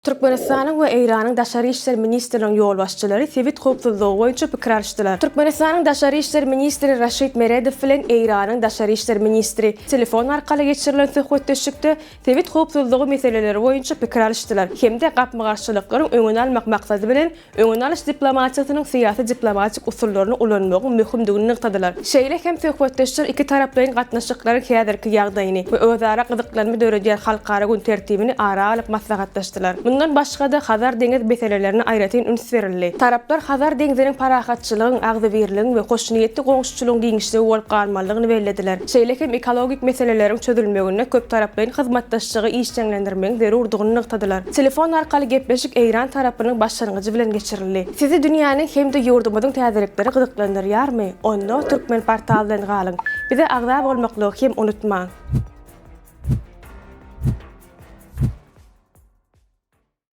Türkmenistanyň we Eýranyň Daşary işler ministriniň ýolbaşçylary sebit howpsuzlygy boýunça pikir alyşdylar. Türkmenistanyň Daşary işler ministri Raşid Meredow bilen Eýranyň Daşary işler ministri telefon arkaly geçirilen söhbetdeşlikde sebit howpsuzlygy meseleleri boýunça pikir alyşdylar hem-de gapma-garşylyklaryň öňüni almak maksady bilen Öňüni alyş diplomatiýasynyň syýasy-diplomatik usullaryny ulanmagyň möhümdigini nygtadylar. Şeýle hem söhbetdeşler ikitaraplaýyn gatnaşyklaryň häzirki ýagdaýyny we özara gyzyklanma döredýän halkara gün tertibini ara alyp maslahatlaşdylar. Mundan başga-da, Hazar deňiz meselelerine aýratyn üns berildi. Taraplar Hazar deňziniň parahatçylygyň, agzybirligiň we hoşniýetli goňşuçylygyň giňişligi bolup galmalydygyny bellediler. Şeýle hem ekologik meseleleriň çözülmeginde köptaraplaýyn hyzmatdaşlygy işjeňlendirmegiň zerurdygyny nygtadylar. Telefon arkaly gepleşik eýran tarapynyň başlangyjy bilen geçirildi. Sizi dünýäniň hem-de ýurdumyzyň täzelikleri gyzyklandyrýarmy? Onda Turkmenportal bilen galyň! Bize agza bolmaklygy hem unutmaň!